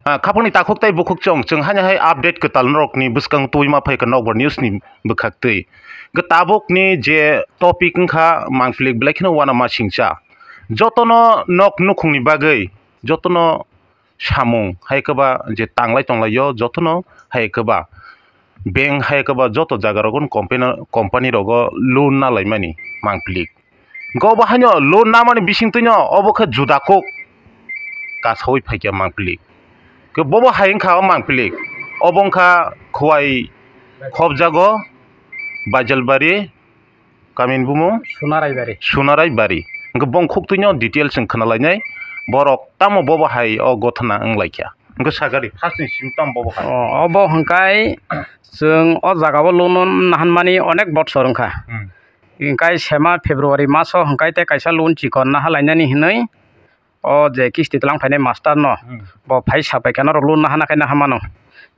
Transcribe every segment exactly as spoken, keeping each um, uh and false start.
Ah, khapangni takhuk tei bukhuk chwng, chwng haino hai update kwtal norokni bwskango tubui ma phaikha Nokbar News ni bwkhaktwi. Hwnkhe tabukni je topic wngkha mangpili belai kheno uanama singcha. Jotono nok nukhungni bagwi, jotono samung hai kwba je tanglai tonglaio, jotono hai kwba bank hai kwba joto jaga rogo company, company rogo loan nalaimani mangpili. Hwnkhe obo haino loan namani bisingtwino obo khe juda kok kasaui phaikha mangpili. Khe bobo hai wngkha o mangpili. Obo wngkha Khowai khobjago Baijalbari kamini bumung Sunarai Bari. Sunarai Bari. Hwnkhe bong khuktwino details wng khwnalainai borok tamo bobo hai o gothana wnglaikha. Hwnkhe sakari first ni simi tamo bobo hai. O, obo hwnkhe chwng o jaga o loan nahanmani onek botsor wngkha. Hmm. Hwnkhe sema February maso hwnkhe tei kaisa loan chikon nahalainani hinwi o je kisti tlang phainai master no, hmm, bo phai sapai khe norok loan nahana khe naha mano.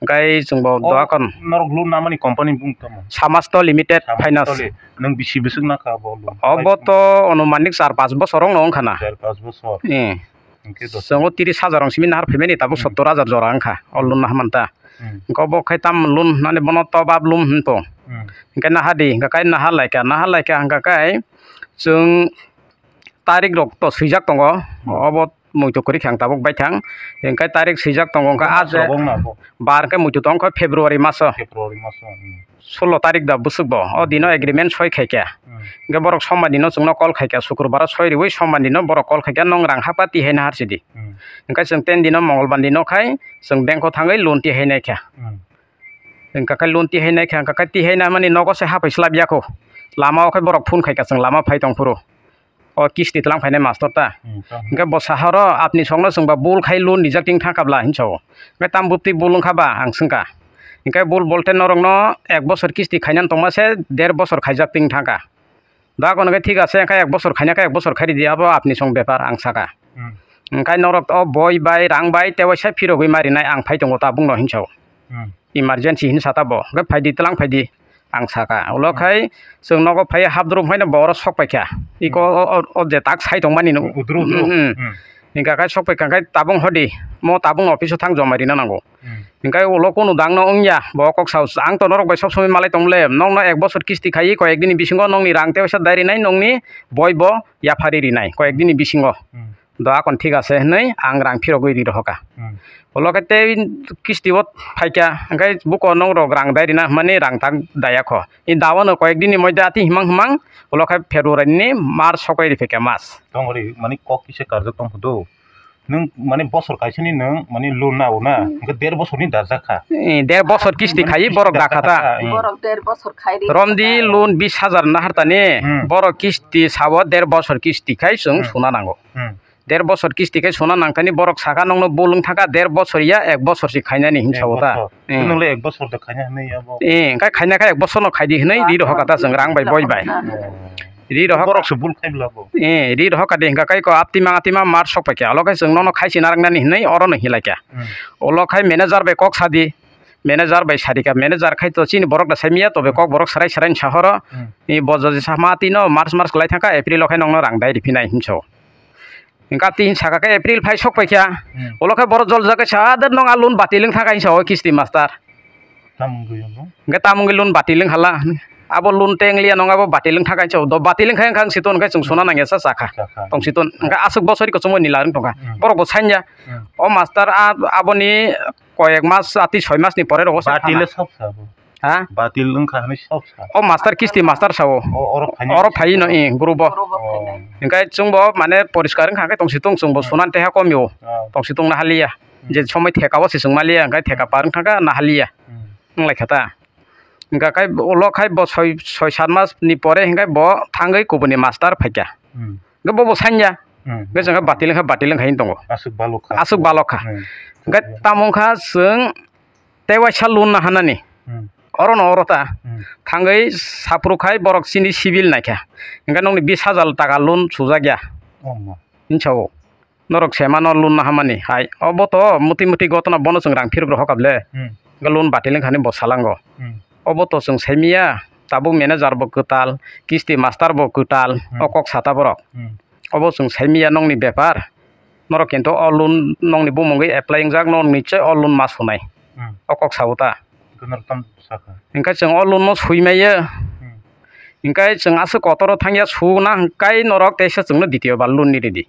Hwnkhe chwng bo doa kon. Norok loan namani company bung tamo? Samasto Limited Finance. Samasto li-, nwng bisi bwswk nakha abo loan? Obo to onumanik char panch bosor wngno wngkha na. Char panch bosor. Eh. Hwnkhe dos. Chwng o tiris hajar wng simi nahar phaimani tabuk, hmm, sottor hajar jora wngkha o loan naha manta. Hmm. Hwnkhe obo khai tam loan hinani bono top up loan hwn tong. Hmm. Hwnkhe naha di, hwnkhe kai naha laikha, naha laikha hwnkhe kai chwng tarik rok to swijak tongo, hmm, obo muitu kwrwi khe ang tabuk baithang, hwnkhe tarik swijak tongo, hwnkhe ah je bar khe muitu tong kha February maso. February maso, hmm. Sullo tarik da bwswk bo, o dino agreement soi khaikha, hmm, hwnkhe borok sombar dino chwngno call khaikha, sukrubaro soi riwi sombar dino borok call khaikha, nwng rang hapkha tihai nahar sidi, hmm, hwnkhe chwng ten dino mongolbar dino khai chwng bank o thangwi loan tihai naikha, hmm, hwnkhe kai loan tihai naikha, hwnkhe kai tihai naimani nogo se hapai slap yakho, lama o khai borok phone khaikha chwng lama phai tongphuru. O kisti tlang phainai master ta. Hmm, tamo. Hwnkhe bo sahoro apni songno chwngba bul khai loan rijak ting thangkha bla hinwi sao. Hwnkhe tamo bwtwi bul wngkha ba ang swngkha. Hwnkhe bul bolte norokno ek bosor kisti khainani tongma se der bosor khaijak ting thangkha. Da kono khe thik ase, hwnkhe ek bosor khaina khe ek bosor khai ridi, abo apni song bepar ang saka. Hmm. Hwnkhe norok o boi bai, rang bai, tei waisa phirogwi ma rinai ang phai tongo tabukno hinwi sao. Hmm. Emergency hinwi sata bo, hwnkhe phaidi, tlang phaidi, ang saka. Ulo khai chwng nogo phai hapdrum haino bo oro sok paikha. Iko o, o, o je tak sai tongmani no. Udru, udru. Hmm, hmm. Hmm. Hwnkhe kai sok paikha, hwnkhe tabung hodi, mo tabung office o thang joma rina nango. Hmm. Hwnkhe ulo kunu dangno wngya, bo kok sao, ang to norok bai sob somoi malai tongmole, nokno ek bosor kisti khai, koyek dini bisingo nokni rang tei waisa dai rinai, nokni boi bo yaphari rinai, koyek dini bisingo. Hmm. Do akon thik ase hinwi ang rang phirogwi ri rohorkha. Hmm. Ulo khe tei kisti o phaikha, hwnkhe buko norok rang dai rina hwnmani rang tak dayakho. I dawano koyek dini moidhe ati himang himang, ulo khe February ni March sokoi ri phaikha mas. Tongri mani kok kisa karjak tong phudu. Nwng mani bosor kaisani nwng mani loan nao na, hmm, hwnkhe der bosorni darjak kha. Eh, der bosor kisti khai borok dakha ta. Hmm. Borok der bosor khai ri romdi kha. Loan bis hajar nahartani, hmm, borok kisti sao der bosor kisti khai chwng, hmm, suna nango. Hmm. Der bosor kisti khai suna nangkani borok saka nokno bul wng thangkha, der bosor ya ek bosor si khainani hin sao ta. Ek bosor. Eh. Nwng le ek bosor de khaina hinwi abo. Eh, hwnkhe khaina khe ek bosor no khaidi hinwi ri rohorkha ta chwng rang bai boi bai. Oh. Ri rohor. Borok se bul khai bla bo. Eh, ri rohorkha de hwnkhe kai ko aptima atima mar sok paikha. Alo khe chwng nono khai si narwknani hinwi oro no hilaikha. Hmm. Ulo khai manager bai kok sadi. Manager bai sarikha, manager khai to chini borok da saimiya, tobe kok borok sarai sarai sahoro. Hmm. Ni bojo je sama tino March, March kwlai thangkha, April o khai nokno rang dai riphinai hinwi sao. Hwnkhe tini saka khe April phai sok paikha. Hmm. Ulo khe borok jol jagwi sa, "Ah, der nong a loan batil wng thangkha," hinwi sao kisti master. Tamungwi loan? Hwnkhe tamungwi loan batil wng khala. Abo loan tei wng liya nong abo batil wng thangkha hinwi sao. Do batil wng kha wng kha wng siton hwnkhe chwng suna nangya sa sakha. Sakha. Tong siton. Hwnkhe aswk bosori kochomoi ni larwng tongkha. Hmm. Borok bo sanya. Hmm. O master a-, aboni koyek mas, ati soi mas ni pore rogo sa batil thana. Sab sa bo. Ha? Batil wngkha hinwi sab sa. O master kisti master sao. O, oro phaino. Oro phaino, eh, group o. Group o phaino. Oh. Hwnkhe chwng bo mane poriskar wngkha khe tongsi tong chwng bo, hmm, sunan teha komio. Oh. Tongsi tong nahaliya. Hmm. Je somoi theka o se chwng maliya, hwnkhe theka par wngkha khe nahaliya. Hmm. Wnglaikha ta. Hwnkhe kai ulo khai bo soi, soi sat mas ni pore hwnkhe bo thangwi kubuni master phaikha. Hmm. Hwnkhe bo bo sanya. Hmm. Hwnkhe chwng khe batil wngkha, batil wngkha hin tongo. Aswk balokha. Aswk balokha. Hmm. Hwnkhe tamo wngkha chwng tei waisa loan nahanani. Hmm. Oro no oro ta. Hmm. Thangwi saphuru khai borok chini civil naikha. Hwnkhe nokni bis hajar taka loan sujak ya. Oh, ma. Hinsao. Norok se mano loan nahamani hai. Obo to muti muti gotona bono chwng rang phirok rohorkha ble. Hmm. Hwnkhe loan batil wngkha hinwi bo salango. Hmm. Obo to chwng saimiya, tabuk manager bo kwtal, kisti master bo kwtal, hmm, o kok sata borok. Hmm. Obo chwng saimiya nokni bepar. Norok kintu o loan nokni bumungwi apply wngjak, norok nichoi o loan ma sunai. Hmm. O kok sao ta. Hwnkhe norok tamo sakha. Hwnkhe chwng o loan no sui maya. Hmm. Hwnkhe chwng aswk kotoro thangya suna hwnkhe norok teisa chwngno ditiyo bar loan ni ridi.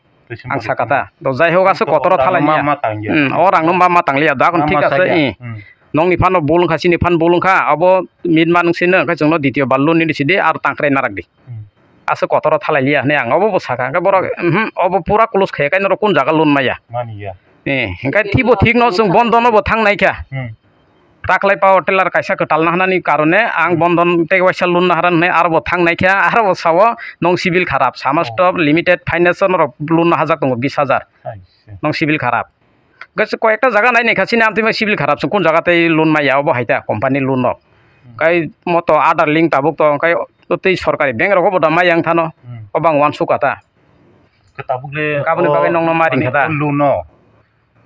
Ang sakha ta. To jai hok aswk kotoro thalai ma, niya. Ma tangya. Hmm, o rang no ma, ma tangliya. Dakon thik ase. Hmm. Nokni phano bul wngkha, chini phano bul wngkha. Abo mitma nungsino hwnkhe chwngno ditiyo bar loan ni ridi, aro tangkrai narak di. Hmm. Aswk kotoro thalai liya hwnwi ang obo bo sakha. Hwnkhe borok, mhm, obo pura close khaiya, khe norok kun jaga loan maya. Mani ya. Eh, hwnkhe thibo thik no chwng bondon no bo thang nai kha. Hmm. Taklai power tiller kaisa kwtal na hwnani karone ang bondon tei waisa loan na haran hwnwi aro bo thang nai kha, aro bo sao nong civil kharap, Sama Stop Limited Finance norok loan na hajak tongo bis hajar. Aisa. Nong civil kharap. Hwnkhe koyekta jaga nai nai kha chini amtwi ma civil kharap chwng kun jaga tei loan maya obo hai ta company loan no. Hmm. Kai moto Aadhaar link tabuk to kai tei sorkari bank rogo bo da maya wng thano. Hmm. Obo ang uansuk kha ta. Khe tabuk le kaboni o bagwi nongno ma ring kha ta. Loan no.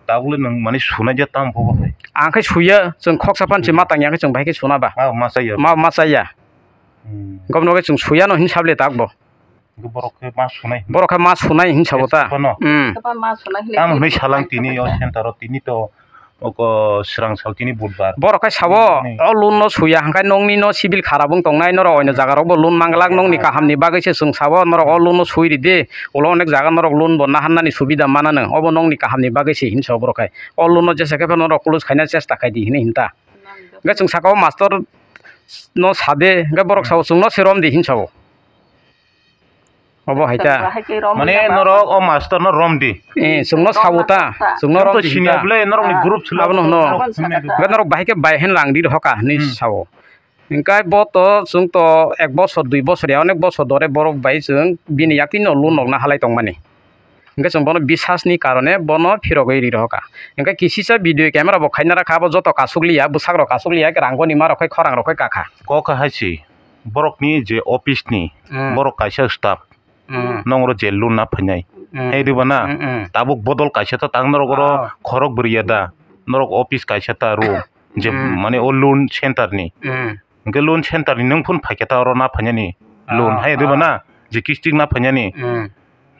Tabuk le nwng mani sunai je tam bo hai. Ang khai suya chwng khoksa pan se ma tangya khe chwng bai khe suna ba. Ma, ma chaya. Ma, ma chaya. Hmm. Gobno khe chwng suya no hin sable tak bo. Borok khe ma sunai. Borok khe ma sunai hin sabo ta. Phano. Hmm. Khe ma sunai hin. Tam hwnwi salang tini o center o tini to oko swrang sal tini budbar. Borok khe sabo o loan no suya hwnkhe nokni no civil kharap wng tongnai norok oino jaga rok bo loan manglak nokni kaham ni bagwi se chwng sabo norok o loan no sui ridi ulo onek jaga norok loan bo naharnani subida mananw obo nokni kaham ni bagwi se hin sabo borok khe o loan no jesa khe phano norok close khaina chesta khai di hinwi hin ta. Hwnkhe chwng saka o master no sade hwnkhe borok sao chwngno se rom di hin sao. Obo hai ta. Mane norok o master no rom di. Eh, chwngno sao ta. Chwngno rom di ta. Sini bole norok ni group chwla. Abono hwno. Hwnkhe norok bahai khe bai hen rang di rohoka hinwi sao. Hwnkhe bo to chwng to ek bosor dui bosor ya onek bosor dore borok bai chwng bini yakni no loan rok na halai tongmani. Hwnkhe chwng bono bisas ni karone bono phirogwi ri rohoka. Hwnkhe kisisa video camera bo khaina rakha abo joto kasuk liya bwsak rok kasuk liya rang goni ma rok khai khorang rok khai kakha. Kok hai si borok ni je office ni borok kaisa staff. Hmm. Nong oro je loan na phainai. Hmm. Hai diba na? Hmm, hmm. Tabuk bodol kaisa ta tang norok oro khorok bwrwi ya da. Norok office kaisa ta room. Je mane o loan center ni. Hmm. Hwnkhe loan center ni nwng phun phaikhe ta oro na phainani loan. Ah, hai diba na? Je kisti na phainani. Hmm.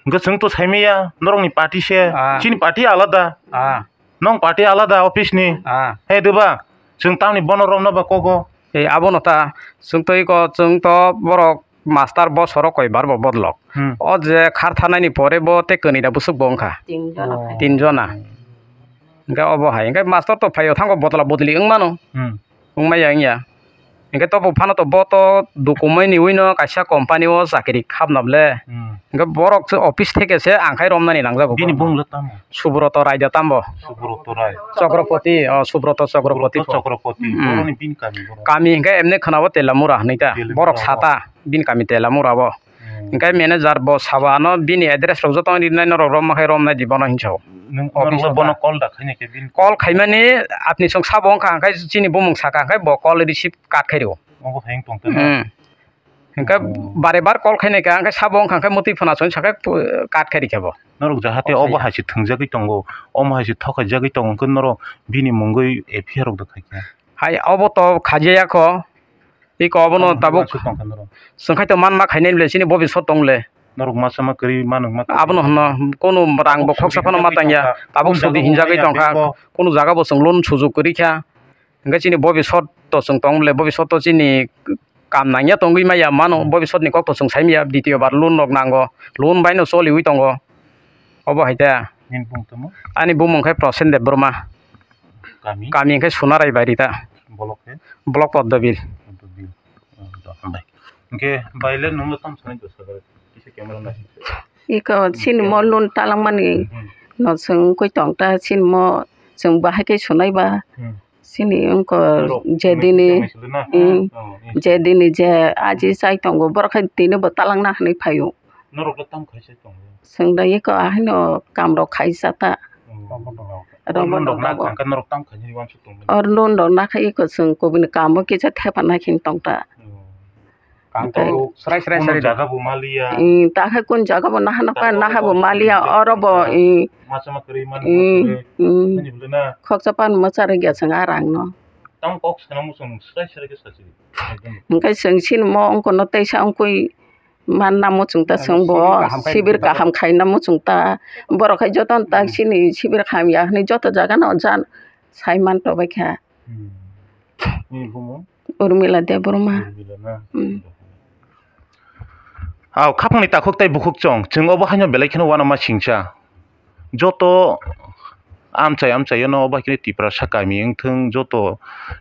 Hwnkhe chwng to saimaya norok ni party se. Ah. Chini party alada. Ah. Nong party alada office ni. Ah. Hai diba? Chwng tamni bono romna ba kogo. Eh, abono ta chwng to iko chwng to borok master bosoro koi bar bo bodolok. Hmm. O je khar thanani pore bo tei kwnwi da bwswk bo wngkha. Tin jona. Oh. Tin jona. Hwnkhe obo hai. Hwnkhe master to phaio thango bodla bodli wng mano. Hmm. Wng maya wngya. Hwnkhe to bo phano to bo to document ni ui no kaisa company o chakri khapna ble. Hmm. Hwnkhe borok se office theke se ang khai romnani nangjago. Bini bung le tamo? Subroto Raida tamo. Subroto Rai. Chokropoti, oh, Subroto Chokropoti. Subroto Chokropoti. Hmm. Boroni bini kami borok. Kami hwnkhe emne khwnabo Telamura hwnwi ta. Telamura. Borok sata. Bini kami Telamura bo. Hmm. Hwnkhe manager bo sabo ano bini address rok joto rinai norok romma khai romnai di bono hinsa o. Nwng office bono call da khaina khe bini. Call khaimani apni song sabo wngkha hwnkhe chini bumung saka hwnkhe bo call receive kat khai rwo. Obo hai wng tong tong. Hmm. Hwnkhe bare bar call khainai kha hwnkhe sabo wngkha hwnkhe mutwi phana song sakhe kat khai rikha bo. Norok jahate obo hai se thwngjagwi tongo, omo hai se thokaijagwi tongo hwnkhe norok bini mungwi F I R rok da khaikha. Hai obo to khajaya kho. Iko abono tabuk. Tongkha norok. Chwng khai to manma khainai le chini bobisot tong le. Norok masa ma kwrwi mano ma kwrwi. Abono hwnno, kunu rang bo khoksa phano ma tangya. Tabuk sudi hinjagwi tongkha. Kunu jaga bo chwng loan sujuk kwrwi kha. Hwnkhe chini bobisot to chwng tong le, bobisot to chini kam nangya tongwi maya mano. Hmm. Bobisot ni kok to chwng sai maya, ditiyo bar loan rok nango. Loan bai no choliwi tongo. Obo hai ta. Nini bumung tamo? Ani bumung khe Prosen Debbarma. Kami? Kami hwnkhe Sunarai Bairita. Block khe? Block Poddobil. Poddobil. Oh, do, hambai. Hwnkhe bai le nwngno tamo sanai do sabar? Kisa camera nai. Iko chini mo loan talangmani no chwng wngwi tong ta, chini mo chwng bahai khe sunai ba. Hmm. Chini wngkor je dini, je dini je aji chai tongo, borok hai tini bo talangna hinwi phaio. Norok le tamo khai se tongo? Chwng da eko ahino kam rok khai cha ta. Oh. Oro loan rok na kha, norok tamo khai ni wansuk tongmani? Oro loan rok na kha eko chwng kubuni kamo kisa thepa na khin tong ta. Oh. Kang tei to srai srai sari jaga bo maliya. Hmm, ta khe kun jaga bo naha na pa naha bo maliya, oro bo, hmm. Masa ma kwrwi man. Hmm, hmm. Ani bwlwi na. Khoksa pan ma chari gya chwng a rang no. Tamo kok sana mo chwng srai srai khe sasi. Hwnkhe chwng chini mo wngkor no teisa wngkui Manna muchung ta. Ano chwng bo sibir kaham khai sibir kaham khaina muchung ta. Borok hai joto no tak hmm sini sibir kaham ya hwnwi joto jaga no jan sai man tobai kha. Hmm. Nini bumo? Urmila Debbarma. Urmila na? Hmm. Aw, khapangni takhuk tei bukhuk chwng, chwng obo haino belai kheno uanama singcha. Joto amchai amchaio no obo hai kheno Tiprasa kami wngthwng, joto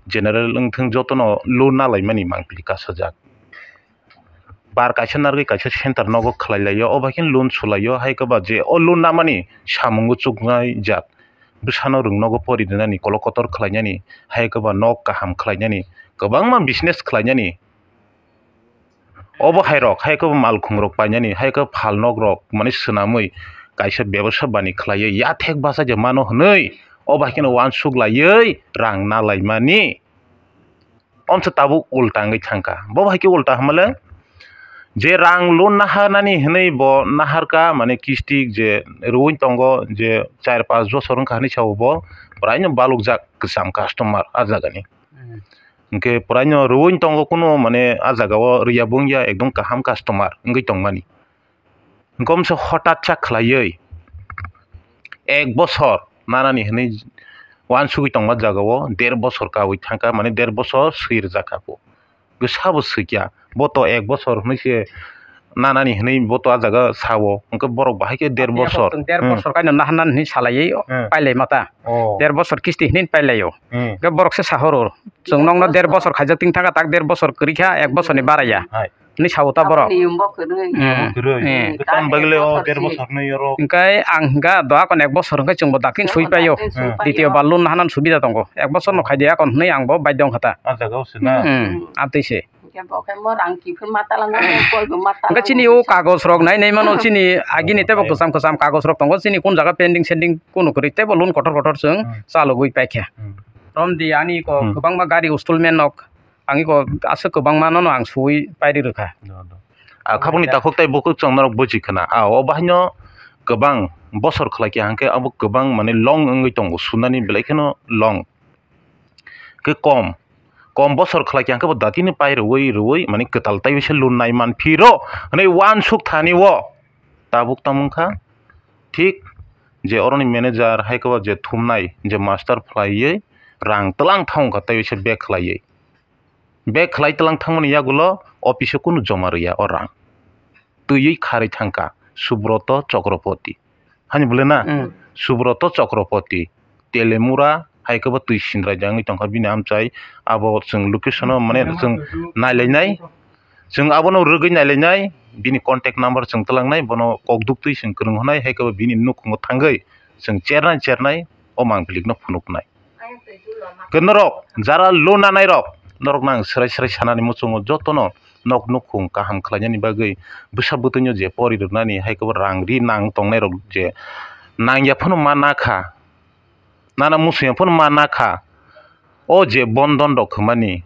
general wngthwng, jotono loan nalaimani mangpili kasajak. Bar kaisa narwgwi kaisa center nogo khlai laio, obo hai kheno loan su laio, hai khe ba je o loan namani samungo chuknai jat. Bwsano rwng nogo pori rwnani, kolo kotor khlainani, hai khe ba nok kaham khlainani, kwbangma business khlainani. Obo hai rok, hai khe ba malkhung rok painani, hai khe phalnok rok, mane swnamwi kaisa bebosa bani khlaiwi, yathek bachai je mano hwnwi, obo hai kheno uansuk laiwi rang nalaimani. Omsa tabuk ulta wngwi thangkha. Bo hai khe ulta hwnmale, je rang loan naharnani hwnwi bo naharkha, mane kisti je rwui tongo, je char panch bosor wngkha hwnwi sao bo, praino balukjak kwcham customer ah jagani. Hmm. Hwnkhe praino rwui tongo, kuno mane ah jagao rwya bungya, ekdom kaham customer wngwi tongmani. Hwnkhe omsa hotat sa khlaiwi ek bosor nanani hwnwi uansugwi tongma jagao der bosor kaui thangkha, mane der bosor swi rwjakha bo. Bwsabo swikya, bo to ek bosor hwnwi se nanani hwnwi bo to ah jaga sao, hwnkhe borok bahai khe der bosor. Der hmm bosor kaino naharnani hwnwi salaiwi hmm pailai mata. Oh. Der bosor kisti hwnwi pailaio. Hmm. Hwnkhe borok se sahoro, chwng nokno der bosor khaijak ting thangkha, tak der bosor kwrwi kha, ek bosorni baraya. Hai. Hwnwi sao ta borok. Aboni yungbo kwrwi. Hmm. Kwrwi. Hmm. Hwnkhe tamni bagwi le o der bosor si- bosor nwi oro. Hwnkhe ang hwnkha doa kon ek bosor hwnkhe chwngbo dakin sui paio. Dakin sui paio. Ditio ba loan naharnani subida tongo. Ek bosor no khaidi akon hwnwi ang bo baidhyo wngkha ta. Ah jaga o se na? Hmm. Hmm. Amtwi se. Hwnkhe bo khe mo rang kiphilma talango, koi bo ma talango. Hwnkhe chini o kagoj rok nai nai mano, chini agini teibo kwcham kwcham kagoj rok tongo, chini kun jaga pending sending kunu kwrwi teibo loan kotor kotor chwng hmm chalogwi paikha. Hmm. Romdi ani ko hmm kwbangma gari installment nok. Ang iko aswk kwbangma no ang suwi pairi rwkha. Do, do. Ah, khabangni takhuk tai bukhuk chwng norok buji khna. Ah, o bahaino kwbang bosor khlai kha hwnkhe abo kwbang mane long wngwi tongo, sunani belai kheno long. Khe kom, kom bosor khlai kha hwnkhe bo datini pai rwui rwui mane kwtal taiwi se lun nai man phiro hwnwi uansuk thani o. Tabuk tamo wngkha thik je oroni manager hai khe bo je thumnai je master phlaiwi rang twlang thang wngkha taiwi se bag khlaiwi. Bag khlai twlang thangmani yagulo office o kunu joma rwya o rang. Twiwi kharwi thangkha Subroto Chokropoti. Hani bwle na? Mm. Subroto Chokropoti, Telemura, hai khe bo twi sindrai jangwi tongkha bini amchai. Abo chwng location o mane chwng nailainai. Chwng abono rwgwi nailainai, bini contact number chwng twlangnai, bono kok duktwi chwng kwrwng hwnai, hai khe bo bini nukhungo thangwi chwng chernai chernai o mangpili no phunuknai. Khe norok jara loan nanai rok, norok nang serai serai sanani muchungo jotono nok nukhung kaham khlainani bagwi bwsa bwtwino je pori rwnani hai khe bo rang ri nang tongnai rok je nangya phano ma nakha, nana muchungya phano ma nakha, o je bondon rok khmani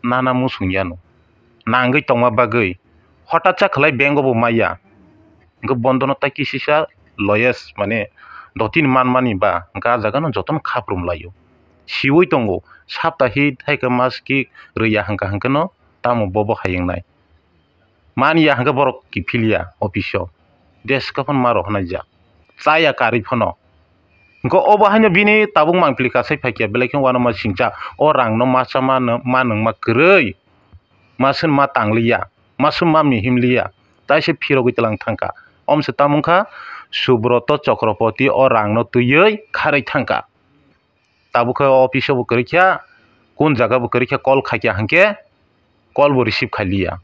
nana muchungyano nangwi tongma bagwi hotatsa khlai bank o bo maya. Hwnkhe bondono tai kisisa loyes mane dotini manmani ba hwnkhe ah jagano jotono khaprum laio. Siui tongo, saptahit hai khe mas ki rwya hwnkha hwnkhe no tamo bobo hai wngnai. Manya hwnkhe borok kiphilya office o. Desh kaphano ma rohornai jak. Chaya karwi phano. Hwnkhe obo haino bini tabuk mangpili kasai phaikya belai khe uanama singcha. O rangno ma cha ma nw-, ma nwngma kwrwi. Maswk ma tangliya, maswk ma mihimliya, taise phirogwi twlang thangkha. Omse tamo wngkha Subroto Chokropoti o rangno twiwi kharwi thangkha. Tabukhe o office o bo kwrwikha, kun jaga bo kwrwikha call khaikha hwnkhe call bo receive khailiya.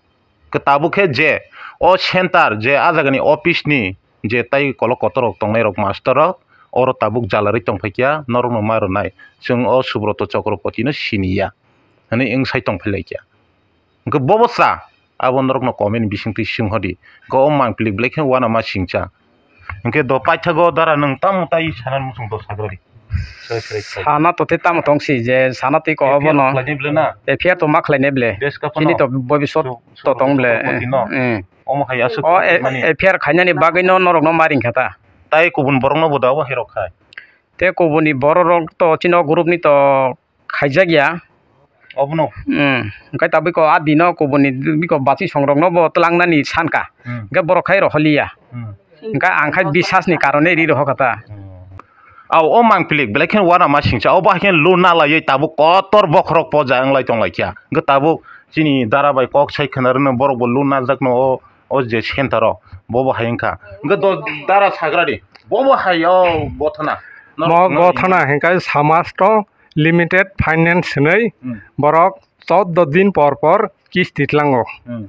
Khe tabukhe je o center je ah jagani office ni je tai kolok kotor rok tongnai rok master rok oro tabuk jalarwi tongphaikha norokno ma rwnai. Chwng o Subroto Chokropoti no siniya. Hwnwi wngsai tongphai laikha. Hwnkhe bobo cha abo norokno comment bisingtwi swnghodi. Hwnkhe o mangpili belai khe uanama singcha. Hwnkhe do paithago dara nwng tamo tai sanani muchung do sagradi. Sana to tei tamo tong si je sana tei ko obo no. F I R to ma khlai ne ble. Chini to bobisot to tong ble. Omo hai aswk. O F I R khainani bagwi no norok no ma ring kha ta. Tai kubun borok no bo da obo hai rok khai. Tei kubuni borok rok to chini o group ni to khaijak ya. Obono. Hmm. Hwnkhe tabuk ko a dino kubuni biko bachwi songrokno bo twlangnani sankha. Hmm. Hwnkhe borok khai roholiya. Hmm. Hwnkhe ang khai bisasni karone ri rohokha ta. Hmm. Au, o mangpili belai kheno uanama singcha, obo hai kheno loan na laiwi tabuk kotor bokhorok poja wnglai tonglaikha. Hwnkhe tabuk chini dara bai kok sai khna rwno borok bo loan najakno o, o je center o, bobo hai wngkha. Hwnkhe do dara sagradi, bobo hai o Gothana. Mo Gothana hwnkhe Samastho Limited Finance hinwi Hmm. borok choddo din por por kisti tlango. Hmm.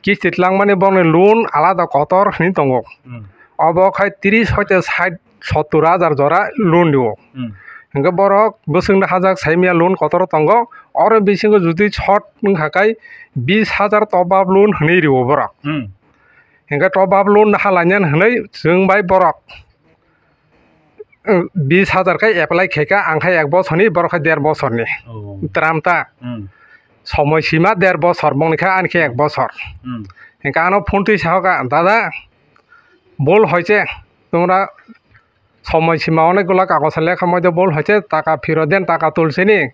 Kisti tlangmani bongni loan alada kotor hinwi tongo. Hmm. Obo khai tris hoite sait sottur hajar jora loan rio. Hmm. Hwnkhe borok bwswkno hajak saimya loan kotor tongo. Oro bisingo jodi short wngkha khai bis hajar top up loan hinwi rio borok. Hmm. Hwnkhe top up loan halainani hinwi chwng bai borok bis hajar khe apply khaikha, ang khe ek bosorni, borok khe der bosorni. Oh. Tram ta. Hmm. Somoi sima der bosor, bongni khe ani khe ek bosor. Hmm. Hwnkhe ano phone twi sahoka, "Dada, bol hoise, tumra somoi sima onekgulo kagosa lekha moide bol hoise, taka phirot den, taka tulsini.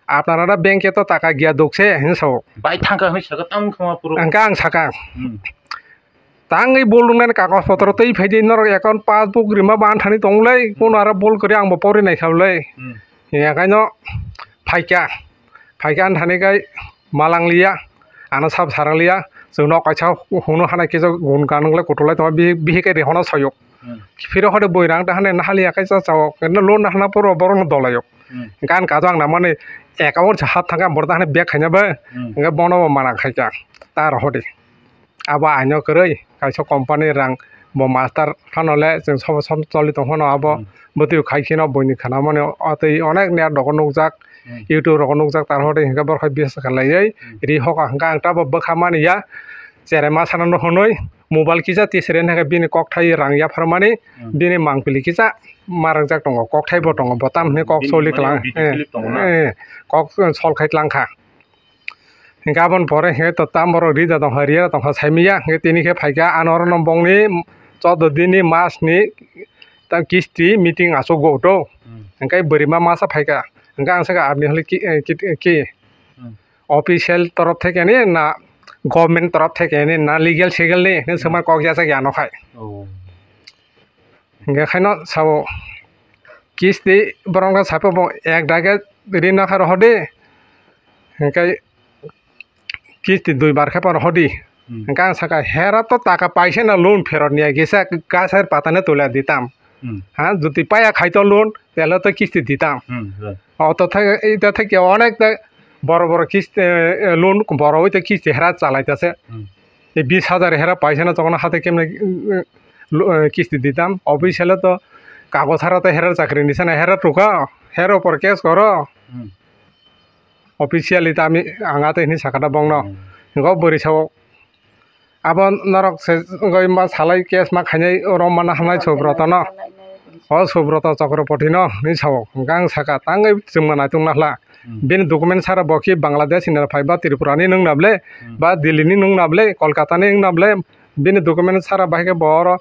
Apnara da bank e to taka giya dukse," hinwi sao. Bai thangkha hinwi saka, tamo wngkha ma puro. Hwnkhe ang saka. Hmm. Tangwi bol rwnani kagoj potro twi phaidi, norok account passbook rima bo anthani tonglai, kono aro bol kwrwi ang bo pori naikha le. Hmm. Hingya kaino phaikha, phaikha anthani kai malang liya, ano sab sarang liya, chwng nok kaisa hunu hanai kisa gun ganwng le kutulai tongma bihi, bihi kai rihono soyok. Hmm. Phiro hode boi rang ta hane nahaliya kaisa chao, kendo loan nahana poro borokno dolayok. Hmm. Gan kajo ang namani account se hap thangkha, borok ta hane bag khaina ba, Hmm. hingke bono bo mana khaikha, ta rohodi. Abo aino kwrwi, kaisa company rang bo master phano le chwng sobo som choli tong phano abo Hmm. bwtwi khai kheno buini khwnamani o twi onek net rogo nukjak, Hmm. YouTube rogo nukjak, tar hode hwnkhe borok hai bisa khlaiwi Hmm. ri hoka hwnkhe ang tabok bwkha mani ya, cherai masa no hwnwi mobile kisa tisere hwnkhe bini kokthai rang yapharmani Hmm. bini mangpili kisa ma rwngjak tongo, kokthai bo tongo, bo tam hwnwi kok Bini soli mane klang, video eh, clip tongo na? Eh, kok sol khai tlang kha. Hingke aboni pore hingke to tam borok rida tongkha, riya tongkha saimanya, hingke tini khe phaikha, ano oro no bongni choudo din ni mas ni ta kisti meeting aswk go to. Hmm. Hingke bwrwi ma masa phaikha, hingke ang sakha aboni hwnle ki, eh, ki, ki. Hmm. Official torof theke ni na government torof theke ni na legal segal ni, hingke Hmm. swmai kok ya sakya ano khai. Oh. Hingke khaino sao kisti borok no sape bo ek dagi ri nokha rohor di, hingke kisti dui bar khe pano hodi. Hmm. Hingke ang sakha, "Hera to taka paise na loan pherot niya, kisa gaser patane tula ditam." Hmm. Ha, jodi paya khai to loan, tele to kisti ditam. Hmm, right. O to thai, ita thai ke onek ta boro boro kisti, eh, loan boro oi to kisti hera chalai ta se. Hmm. E bis hajar hera paisa na tokona hate kemne, eh, lo-, eh, kisti ditam. Official to kagoj hara to hera chakri ni sana hera tuka, hera upor case koro. Hmm. Officially ta ami ang ate hini sakata bongno. Hmm. Go bwrwi sao. Abo norok se wngoi ma salai case ma khainai oro mana hamnai Subroto no. O Subroto Chakraborty no hini sao. Hingke ang saka tangwi chwngma naitung nahla. Hmm. Bini document sara bo ki Bangladesh ni phai ba Tripura ni nung na ble, Hmm. ba Delhi ni nung na ble, Kolkata ni nung na ble, bini document sara bahai khe bo oro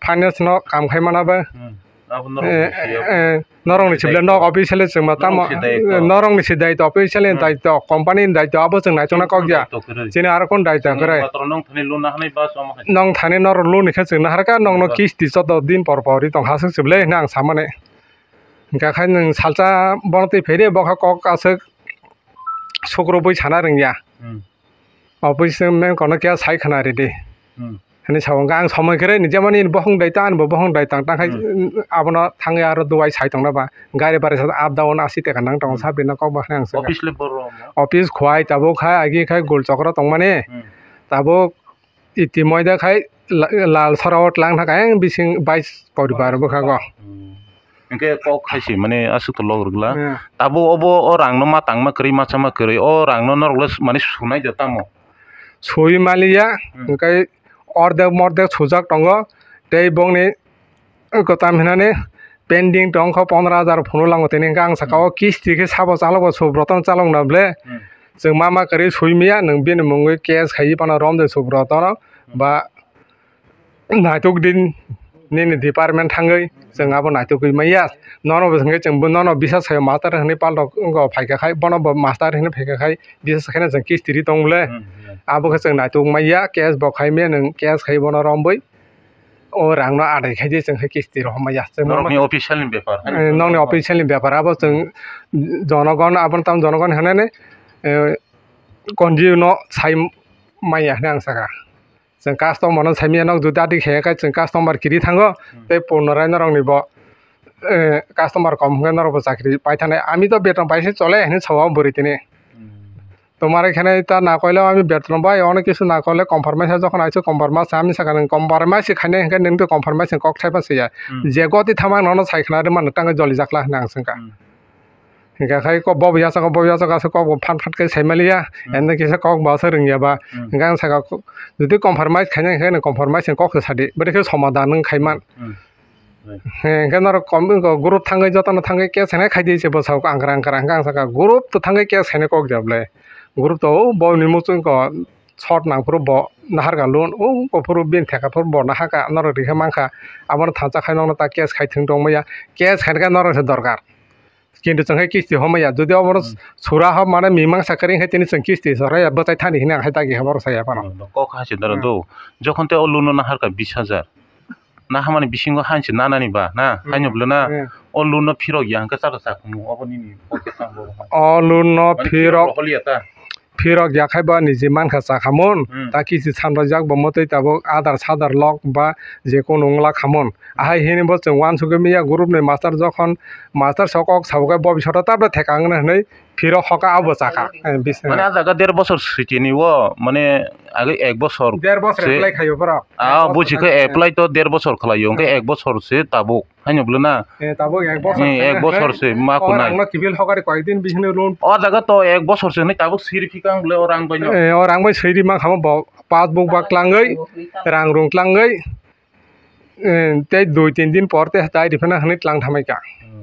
finance no kam khai mana ba. Hmm. Abo norok Eh, ni siyabo. Eh, norok ni sible nok officially chwngma tamo, Norok si daityo. Norok ni si daityo, officially Hmm. daityo, company ni daityo, abo chwng naichung na kok ya. Daityo kwrwi. Chini aro kon daityo Chini kwrwi. Patro nong thani luna hanai ba somo hai. Nong thani norok luni khe chwng naharka, nong no Ba. Kisti choudo din por por ri tong hasuk chible hwnwi ang samani. Hingkha khe nwng salsa bono twi phai rw, bo khe kok aswk sukrubui sana rwngya. Hmm. Office ni men kono kya sai khna rw di. Hmm. Hwnwi sa o, hwnkhe ang somoi kwrwi ni, jemon nini bohong dai ta, ani bo bohong dai tang, tang khai Hmm. abono thangwi aro duai sai tongna ba, gari bari sa up down asi teka nang tongo, Hmm. sabri no kok ba hwnwi ang sa kha. Office le boro mo? Office khwai tabuk khai, agi khai gul chokro tongmani, Hmm. tabuk itimoida khai la-, lal sora o tlang thang kha, ayang bising bais poribar bwkhago. Hmm. Hingke kok hai se mane aswk to log rwgla. Hmm. Tabuk obo o rang no ma tangma kwrwi, ma chama kwrwi, o rang no norok le mane sunai da tamo? Sui maliya, Hmm. hingke ordek mordek sujak tongo, tei bongni, eh, kwtam hinani pending tongkho pondro hajar phunuk lango tini, hingke ang saka o Hmm. kisti khe sabo chalok o Subroto no chalok na ble, Hmm. chwng ma ma kwrwi sui maya, nwng bini mungwi case khai phano romde Subroto no, Hmm. ba naitok din Nini department thangwi chwng abo naitugwi maya. Nono bo hwnkhe chwng bo nono bisa sayo master hwnwi paltok wngkha phaikha khai, bono bo master hwnwi phaikha khai, bisa sakheno chwng kisti ri tong le. Hmm, hmm. Abo khe chwng naituk maya, case bo khai maya, nwng case khai bono romwi o rangno adai khai di chwng khe kisti rohormaya. Chwng norokni official ni bepar. Eh, nokni official ni bepar abo chwng jonogon, aboni tamo jonogon hwnani, eh, konji no sai maya hwnwi ang sakha. Chwng customer no saimaya, nok jodi adi khe khe chwng customer kiri thango, hmm, tei punorai norokni bo, eh, customer kom hwnkhe norok bo chakri pai thani. Ami to beton pai se chole hinwi sao bwrwi tini. Hmm. Tomar ekhane ta na koilo ami beton bai, ono kisu na koile compromise jokhon aise compromise ami sakha nang compromise khainai hwnkhe nini to compromise kok thaipa se ya. Hmm. Je goti thama nono sai khna rwmani tangwi joli jakla hwnwi ang swngkha. Hmm. Hingkha khai kok bo yachakha, bo yachakha se kok bo phan phan khe sai maliya. Hmm. Ende kisa kok bo se rwngya ba. Hmm. Hingkha ang saka ko-, jodi compromise khaina hingkhe nang compromise ni kok se sadi. Bwrwi khe somadan wng khai man. Hmm. Right. Hingkhe norok kom wngkha group thangwi jotono thangwi case khaina khai di se bwsao angkara angkara. Hingkha ang saka group to thangwi case khaina kok jab le. Group to o bo ni muchung ko short nang phuru bo naharka loan. O ko phuru bin theka phuru bo naharka norok rikhe mankha. Abono thansa khai nokno ta case khai thwng tong maya. Case khaina khe norok se dorkar. Kintu chwng khe kisti homaya, jodi obono, hmm, sura hop mane mimang sakari khe tini chwng kisti soraya bwchai thani hini ang hai dagi habo rw saya phano. Hmm, kok hai se dara, hmm, do. Jokhon te o loan no naharka bis hajar. Nahamani bisingo hansi nanani ba, na, hmm, haino bwlwna, hmm, o loan no phirok ya hwnkhe chakha chakhumu, obo nini pocket tang bo. O loan no mane phirok phirok holiya ta. Phirok ya khai bo niji mankha chakhamun, hmm, ta kisti samrajak bo mwtwi tabuk adar sadar lok ba je kunu wngla khamun. Ahai hini bo chwng uansukgwi manya group ni master jokhon master sok kok sabo khe bo bisingtwi tabra theka wngna hwnwi phirok hoka abo chakha. Eh, bis-, mane ah jaga der bosor switini o mane age ek bosor der bosor se apply khaio borok. Ah, ek bosor buji khe apply to der bosor khlaio, hwnkhe, hmm, ek bosor se tabuk. Haino bwlwna? Eh, tabuk ek bosor. Eh, ek bosor se ma o kunai. Rangno kibil hokari koyekdin bisingni loan. O jaga to ek bosor se hinwi tabuk siri phikang bwle o rang bai no. Eh, o rang bai siri ma khamo bo passbook ba klangwi, rang rung klangwi, eh, tei dui tin din por tei tai riphana hinwi tlang thamai ka. Hmm.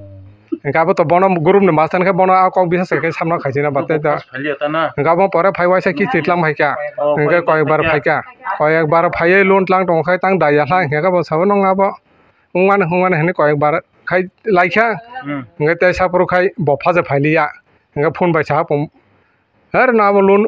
Hingke abo to bono group ni master khe bono a kok bisa se khe samno khaisina ba tei to. Pass failya ta na? Hingke abo pore phai waisa kisti tlang phai ka. Oh, hingke koyek bar phai ka. Koyek bar phaiwi loan tlang tong khai tang daya hla hingke bo sabo nong abo. Wngmani, wngmani hinwi koyek bar khai laikha. Hmm. Hingke tei saphuru khai bo phaje phailiya. Hingke phone bai saha pum, "Her no abo loan,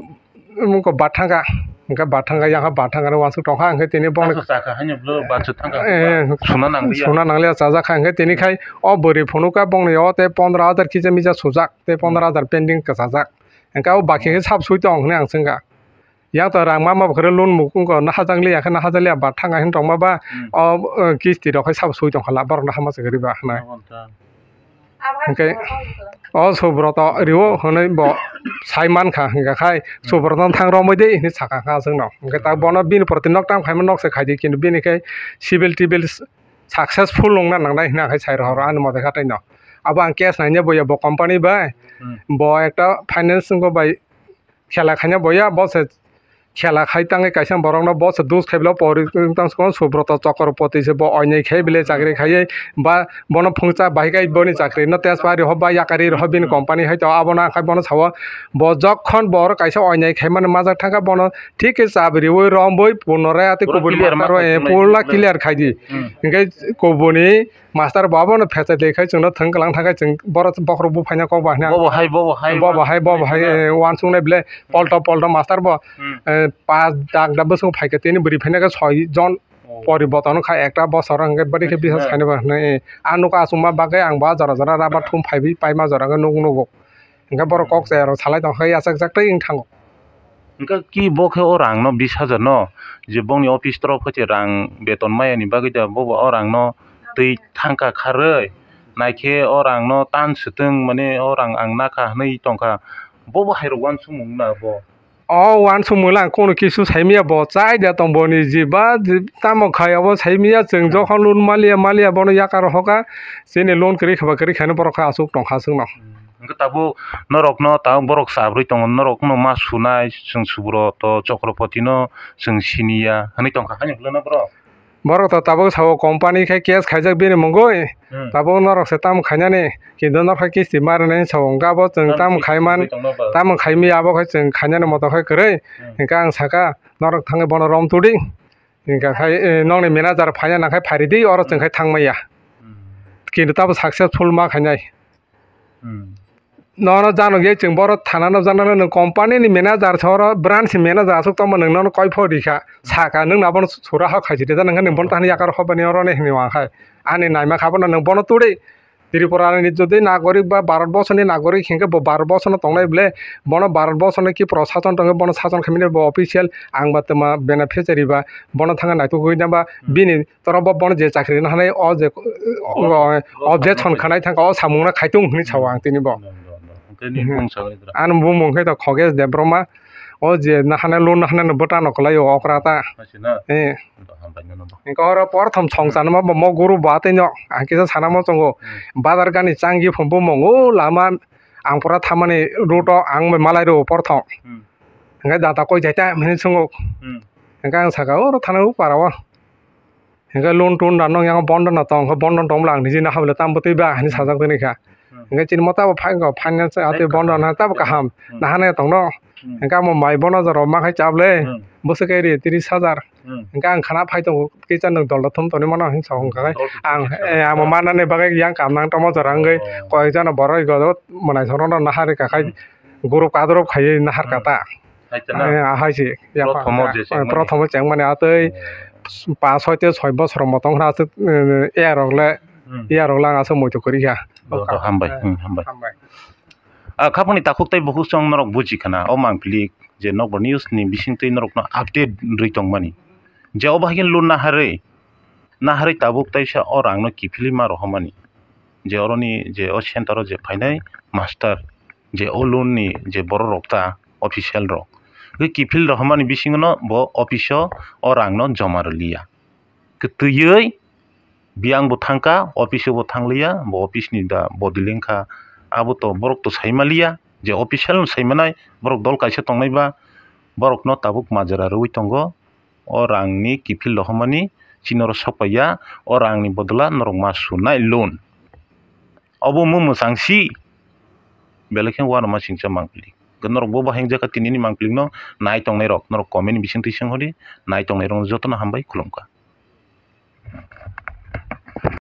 um, ko bat thangka." Hingke bat thangka, yang kha bat thangka, uansuk tongkha, hingke tini bongni. Asa chakha, haino bwle bat se thangka. Eh, suna nangliya. Suna nangliya, chajakha, hingke tini khai o bwrwi phunukha bongni o tei pondro hajar kisa misa sujak, tei pondro hajar pending kwchajak. Hingke o baki khe sab sui tong hinwi ang swngkha. Yang to rang ma ma bwkhwrwi loan mukung ko na hajak liya khe na hajak liya ba thang ahin tongma ba, hmm, o, o, kisti rok hai sabo sui tong khala borok no hama se gari ba hwnai. Abo wngkha. Hwnkhe o Subroto riwo hwnwi bo sai man kha hwnkha khai, hmm, Subroto no thang romwi de hinwi sakha kha chwngno. Hwnkhe ta bono bini proti nok tam khaima nok se khai di kintu bini khe civil tibil successful wngna nangnai hwnwi ang khe sai rohoro ani mote kha tei no. Abo ang case naina boya bo company bai, hmm, bo ekta finance wngkha bai khela khaina boya, bo se khela khai tangwi kaisa borokno bo se dos khai bwlai pori tang sukha Subroto Chakraborty se bo oinai khai bwlai chakri khaiwi ba bono phungcha bahai khai boni chakri no tejpa ri hok ba yakari ri hok bini company hai to abono ang khai bono sao bo jokhon bo oro kaisa oinai khai mani majak thangkha bono thik khe chabi riwi romwi punorai ati kubuni pura clear ma khai pura clear khai di. Hmm. Hingke kubuni master bo abono phechai de khai chwngno thwng kwlang thang khai chwng borok bokhorok buphaina kok bahna. Bobo hai, bobo hai, bobo hai, bobo hai, eh, uansuknai bwle polto polto master bo, hmm, eh, pas dak dak bwswk phaikha tini bwrwi phaina khe soi jon. Oh. Poriborton kha ekta bosor hwnkhe bwrwi khe bisa saino ba hwnwi, eh, ang nukha achukma bagwi ang bo jora jora rubber thum phaiwi paima jora khe nuk nugo. Hwnkhe borok kok chaya rok salai tong khe yachak jak tei wng thango. Hwnkhe ki bo khe o rang no bis hajar no je bongni office torof khe rang beton maya ni bagwi da bobo o rang no twi thangka kharwi naikhe o rang no tan swtwng mane o rang ang nakha hwnwi tongkha bobo hai rok uansukmung na bo. O uansukmung le ang kono kisu saimanya bo chai da tong bo ni ji ba tamo khai abo saimanya chwng jokhon loan maliya maliya bono yakar hoka chini loan kwrwi khe ba kwrwi khaino borok khe aswk tongkha chwngno. Hwnkhe tabuk norokno tabuk borok chabrwi tongo, norokno ma sunai, chwng Subroto Chakraborty no chwng siniya, hwnwi tongkha, haino bwlano borok? Borok to tabuk sao company khai case khaijak bini mungwi, hmm, tabuk norok se tamo khainani, kintu norok khai kisti marinani sao, hwnkhe abo chwng tamo khai man, tamo khai maya abo khai chwng khainani moto khai kwrwi, hmm, hwnkhe ang sakha norok thangwi bono rom tudi. Hingkha khai, eh, nokni manager phaiya nangkhai phairidi oro chwngkhai thangmaya. Kintu tabo successful ma khainai. Nono jano ge chwng boro thana no jana nwng company ni manager soro branch ni manager aswk tongma nwng nono koi pho rikha saka nwng abono sura hok khaisidi jana nwng bono thani yakar hobani oro ne hinwi wangkhai ani naima kha bono nwng bono turi Tripura ni jodi nagorik ba Bharat borsoni nagorik hinkhe bo Bharat borsoni tongnai ble bono Bharat borsoni ki prosason tongwi bono sason khaimani bo official ang ba twma beneficiary ba bono thangwi naitugwi naba bini Toro bo bono je chakri rwna hanai o je o objection khanai thangkha o samung no khaitung hinwi sao ang tini bo. Hwnkhe nini bumung sawi dra? Ani bumung khe to Khogesh Debbarma o je nahana loan nahana no bwta no kwlai o okra ta. Haisina? Eh. Hambai no no. Hwnkhe oro porthom song chanama bo mo guru bo atwi no ang kisa sana mo chongo. Bazar gani changi phum bumung o lama ang pura thamani route o ang bai malai rw porthom. Hwnkhe data koi jaita hinwi swngo. Hwnkhe ang saka oro thana o para o. Hingke loan ton da nong yang bondo no tong, hingke bondo tong bwla ang niji no habla tam bwtwi ba hinwi sajak tongwi kha. Hingke chini mo tabo phai kha finance atwi bondo no tabo kaham. Nahana tongno. Hingke amo mai bono jora ma khai chable. Bwswk ke ri tris hajar. Hingke ang khana phai tongo kisa nwng dol thum tongwi mano hinwi sa hwnkha khe. Ang, eh, amo manani bagwi yang kam nang tongmo jora wngwi koi jana borok ego mwnai songno no naharwi kha khai. Group kadrop khaiwi nahar kha ta. Hai se, ya, prothom o je chengmani. Prothom o chengmani atwi pas soi te soi bosor motong hwna aswk, eh, ya rok le, ya rok le ang aswk muitu kwrwi kha. Joto hambai, hmm, hambai. Hambai. Ah, khapangni takhuk tei bukhuk chwng norok buji khana, o mangpili je Nokbar News ni bisingtwi norokno update rwi tongmani. Je obo hai khe loan naharwi, naharwi tabuk taisa o rangno kiphilwi ma rohormani. Je oroni je o center o je phainai master, je o loan ni je borok rok ta official rok, tei kiphil rohormani bisingo no bo office o o rang no joma rwliya. Kwtwiwi biyang bo thangkha, office o bo thangliya, bo office ni da bodi lengkha, abo to borok to saimaliya, je official no saimanai borok dol kaisa tongnai ba borok no tabuk majra rwui tongo. O rang ni kiphil rohormani chini oro sokpaiya, o rang ni bodola norok ma sunai loan. Obo mo mwchang si, belai khe uanama singcha mangpili. Norok bo bahai wngjakha tini ni mangpili no nai tongnai rok, norok comment ni bisingtwi seng hodi, nai tongnai rok jotono hambai khulumkha.